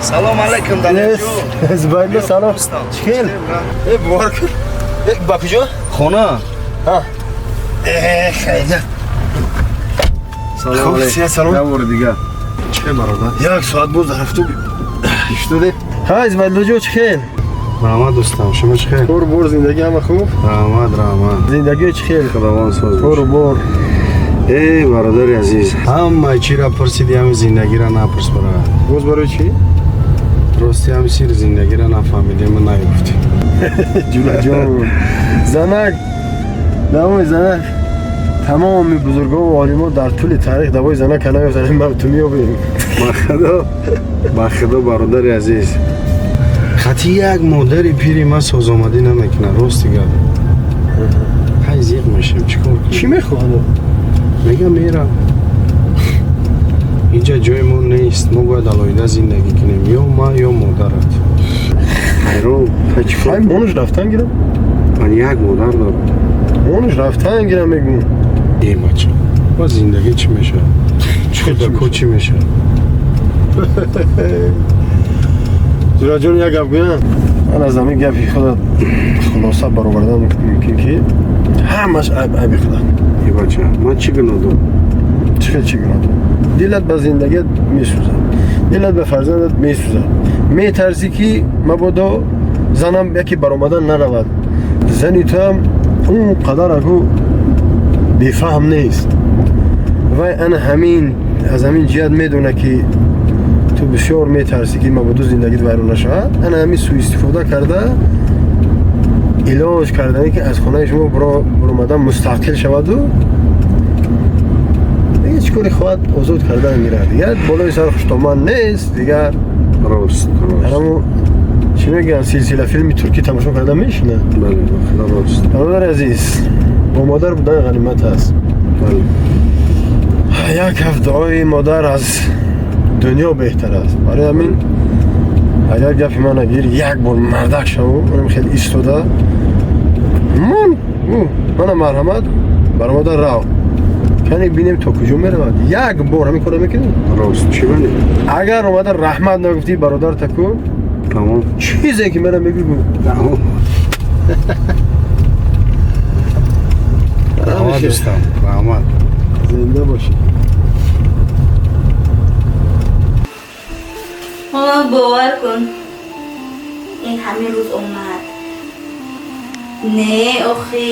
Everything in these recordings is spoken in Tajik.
Салом алейкум, Далерҷон. Зубайдулло, салом. Чӣ хел? Э, бовар кун. Э, ба куҷо? Хона. Ҳа. Э, хайда. Салом алейкум. Салом. Як бори дигар. Чӣ хел, бародар? Як соат боз рафту. Иштуде? Ҳа, Зубайдулло ҷон, чӣ хел? Раҳмат, дӯстам. Шумо чӣ хел? Кор бор, зиндагӣ ҳама хуб? Раҳмат, раҳмат. Зиндагӣ чӣ хел? Худованд соз. Кор бор. Эй, бародари азиз, ҳама чиро пурсиди, ҳами зиндагиро напурс, бародар. Боз барои чӣ? Рости, ҳами сири зиндагиро нафаҳмидем ва наёфтем. Ҷулаҷон, занак, давои занак, тамоми бузургон ва олимон дар тӯли таърих давои занак наёфтанд, ма ту меёбем. Ба худо, ба худо, бародари азиз, хати як модари пири ма созомадӣ намекунад, рости гап. Ҳай, зиқ мешем, чӣ кор кунем? Чӣ мехоҳад? Мегам, мерам, инҷа ҷои мо нест, мо бояд алоҳида зиндагӣ кунем, ё ма, ё модарат. Ҳайрон, ҳай, чӣ кор? Ҳай, монуш рафтан гирам. Ман як модар дорам. Монуш рафтан гирам, мегӯм. Е, бача, ба зиндагӣ чӣ мешавад? Кӯдако чӣ мешавад? Ҷураҷон, як гап гӯям, ман аз ҳамин гапи худат хулоса баровардан мумкин, ки ҳамаш айб айби худат. Е, бача, ман чӣ гуноҳ дорам? Чӣ хел чӣ гуноҳ дорам? Дилат ба зиндагият месӯзад, дилат ба фарзандат месӯзад, метарсӣ, ки мабодо занам яке баромадан наравад. Зани туам он қадар аку бефаҳм нест. Вай ана ҳамин аз ҳамин ҷиҳат медона, ки ту бисёр метарсӣ, ки мабодо зиндагит вайрон нашавад. Ана ҳамин суистифода карда, илоҷ кардане, ки аз хонаи шумо баромадан мустақил шаваду дигар чӣ кори хоҳад, озод кардан мирад. Дигар болои сар хуштоман нест дигар. Рост, рост. Ҳаму чӣ мегӯянд, силсила филми туркӣ тамошо карда мешина. Бале, ба худо, рост. Бародари азиз, бо модар будан ғанимат аст. Бале. Як ҳафт дуои модар аз дунё беҳтар аст. Барои ҳамин, агар гапи мана гир, як бор мардак шаву, манам хеле истода мон, мана марҳамат, баромада рав, кане бинем, то куҷо меравад. Як бор ҳамин корро мекунӣ? Рост, чӣ бане? Агар омада раҳмат нагуфтӣ, бародар, таку Тамом. чизе ки мера мегӯ. Тамом. Раҳмат, дӯстам, раҳмат. Зинда бошӣ. Мама, бовар кун, ин ҳамин рӯз омад. Не, охи,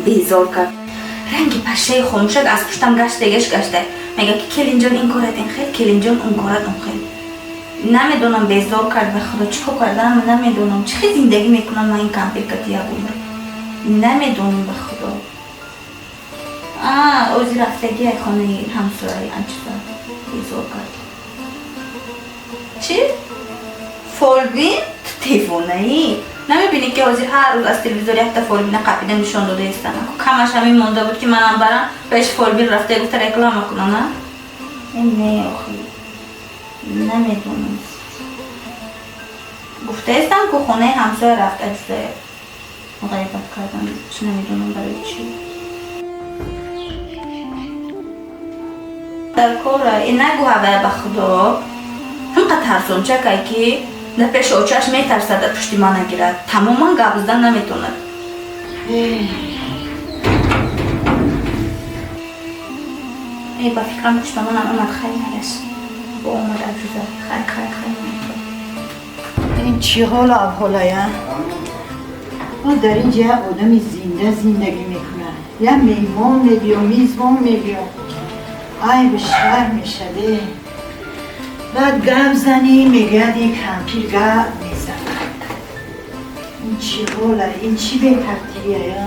безор кард, ранги пашшаи хомӯшак аз пуштам гаштагаш гашта. Мега, ки келинҷон, ин корат ин хел, келинҷон, он корат он хел. Намедонам, безор кард, ба худо, чӣ кор карданам намедонам. Чӣ хел зиндагӣ мекунам ман ин кампиркати як умр, намедонам, ба худо. Ози рафтагӣ хонаи ҳамсояи анчиза безор кард. Чӣ, фолбин? Ту девонаӣ? Намебинӣ, ки ҳозир ҳар рӯз аз телевизор якта фолбина қапида нишон дода истам? Камаш ҳамин монда буд, ки манам барам пеш фолбин рафта гуфта реклама кунам. А не, охи, намедонам. Гуфтаистам, ку хонаи ҳамсоя рафт, аҷузая ғайбат кардан, чӣ намедонам барои чӣ. Дар кора и нагӯ ҳавая, ба худо, ҳамқа тарсончакай, ки дар пеши очааш метарсад, дар пушти ман нагирад, тамоман гап задан наметонад. Э, ба фикрам, пуштамонам омад. Хай, нарас бо омад аҷуза. Хай, хай, хай. Ин чӣ ҳолу аҳволая? Мо дар инҷа як одами зинда зиндагӣ мекунад, як меҳмон мебиё, мизбон мебиё, айби шаҳр мешаде. Баъд гап занӣ, мегӯяд, ин кампир гап мезанад. Ин чӣ ҳола, ин чӣ бетартибия?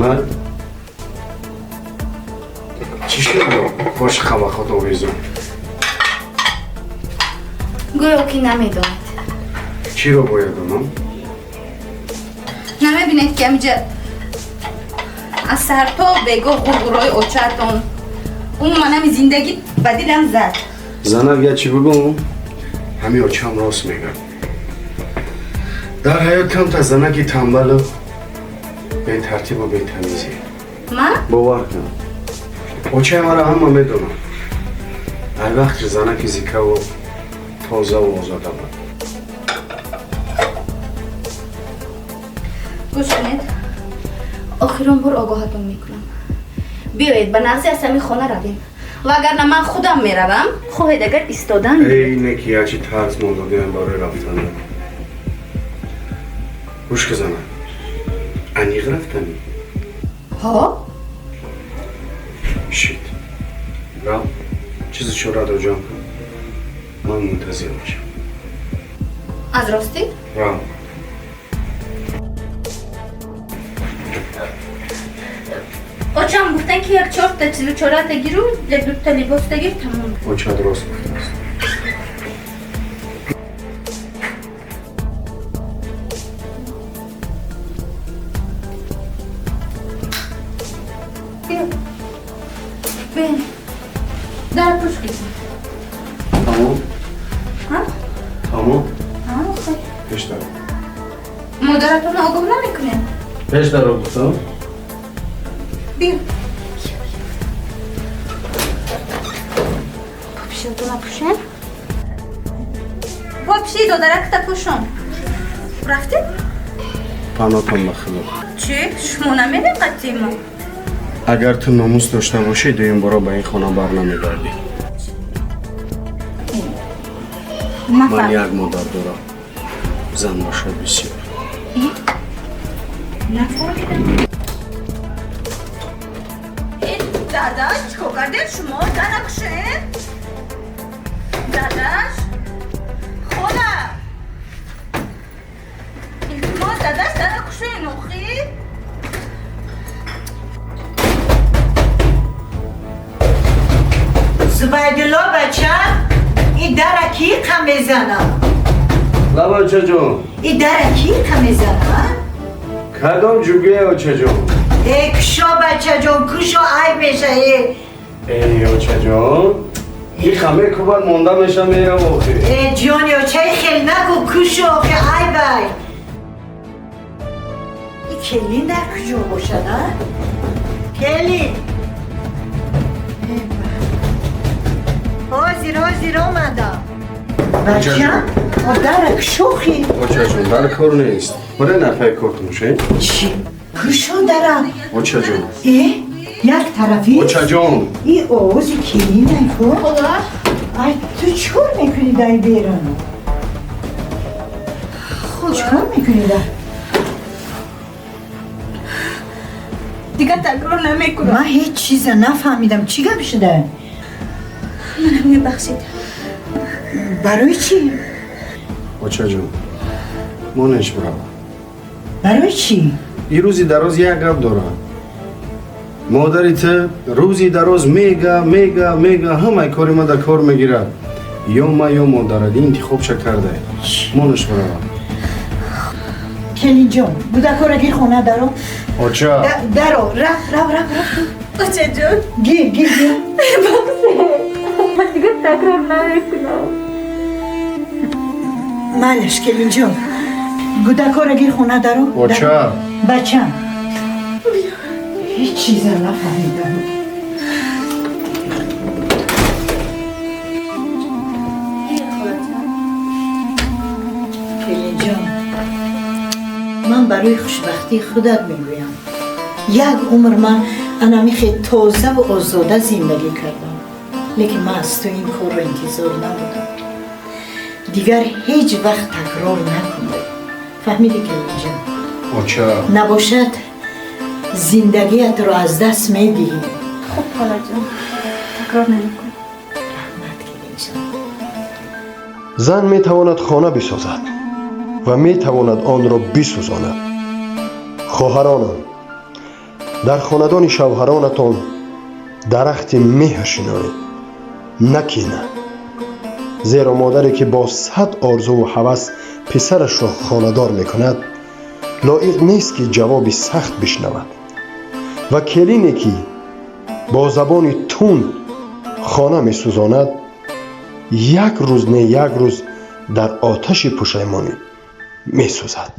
Зана, чӣ шуд, қошиқа ба худ овезон? Гӯё ки намедонед. Чиро бояд донам? Намебинед, ки ҳамиҷа аз саҳар то бегоҳ ғурғурои очаатон, умуман ҳами зиндагӣ ба дилам зад. Занак, я чӣ бигӯм, ҳами очам рост мегӯяд. Дар ҳаёт камтар занаки тамбалу бетартибу бетамизӣ. Ман? Бовар кун, очаи маро ҳама медонад. Ай вақти занаки зикаву тозаву озода буд. Гӯш кунед, охирон бор огоҳатон мекунам: биёед, ба нағзи аз ҳамин хона равем, вагарна ман худам меравам. Хоҳед, агар истодан. Эй, не ки ячи тарз мондодиам барои рафтан. Гӯш ки, занак, аниқ рафтанӣ? Ҳо. Шит, рав, чизи чораро ҷамъ кун, ман мунтазир мешам. Аз ростӣ? Рав. Очам гуфтан, ки як чорта чизу чората гиру, як дута либоста гир, тамом. Очат рост гуфтааст. Бен, дар пуш кизм. Тамом. Ҳа? Тамом. Хай. Пеш даро. Модаратонро огоҳ намекунем? Пеш даро, гуфтам. Биё, попишатона пӯшем, попиши додаракта пӯшон. Рафтед? Панотон ба худо. Чӣ, шумо намерем қатъи мо? Агар ту номус дошта бошӣ, дуюм боро ба ин хона бар намегардӣ. Ман як модар дорам, зан бошад бисёр. Нафаҳмидам. Дадаш, чикор кардед шумо? Дара кушед, дадаш. Хола, илтимос, дадаш, дара кушен охи. Зубайдулло, бача, ин дара ки қа мезанам? Лаба, очаҷон. Ин дара ки қа мезанам? Кадом ҷугӯя, очаҷон? Э, кушо, бачаҷон, кушо, айб меша, э. Эй, очаҷон, ин хаме кубад, монда меша, мерав охи. Э, ҷони очаи, хел нагу, кушо охи, айб ай. И келин дар куҷо бошад, а? Келин, ҳозир, ҳозир омадам, бачам. Дара кушохи. Очаҷон, дар кор нест, боре нафаи кортон ше. Чӣ, кушо дара. Очаҷон. Э, як тарафи. Очаҷон. И овози келинай ко. Хола. Ай, ту чӣ кор мекунӣ дар берун? Чӣ кор мекунӣ дар? Дигар такрор намекунам. Ман ҳеҷ чиза нафаҳмидам, чӣ гап шуда? Манам мебахшед. Барои чӣ? Очаҷон, монеш бирава. Барои чӣ? Ин рӯзи дароз як гап дорам. Модари ту рӯзи дароз мега, мега, мега, ҳамаи кори ма дар кор мегирад. Ё ма, ё модарад, ин интихобша кардае. Монеш бирава. Келинҷон, гудакора гир, хона даро. Оча. Даро, раф, раф, раф, раф. Очаҷон. Гир, гир, гир. Ман дигар такрор намекунам. Майлаш, келинҷон, гудакора гир, хона даро. Оча. Бачам, ҳеҷ чиза нафаҳмидам. Келинҷон, ман барои хушбахтии худат мегӯям. Як умр ман анамихе тозаву озода зиндагӣ кардам, лекин ман аз ту ин корро интизор набудам. Дигар ҳеҷ вақт такрор накун, фаҳмидӣ, келинҷон? Оча. Набошад, зиндагиятро аз даст медиҳӣ. Хуб, холаҷон, такрор намекунам. Раҳмат, келинҷон. Зан метавонад хона бисозад ва метавонад онро бисӯзонад. Хоҳаронам. Дар хонадони шавҳаронатон дарахти меҳр шинонед, на кина, зеро модаре ки бо сад орзуву ҳавас писарашро хонадор мекунад, лоиқ нест ки ҷавоби сахт бишнавад, ва келине ки бо забони тунд хона месӯзонад, як рӯз не як рӯз дар оташи пушаймонӣ месӯзад.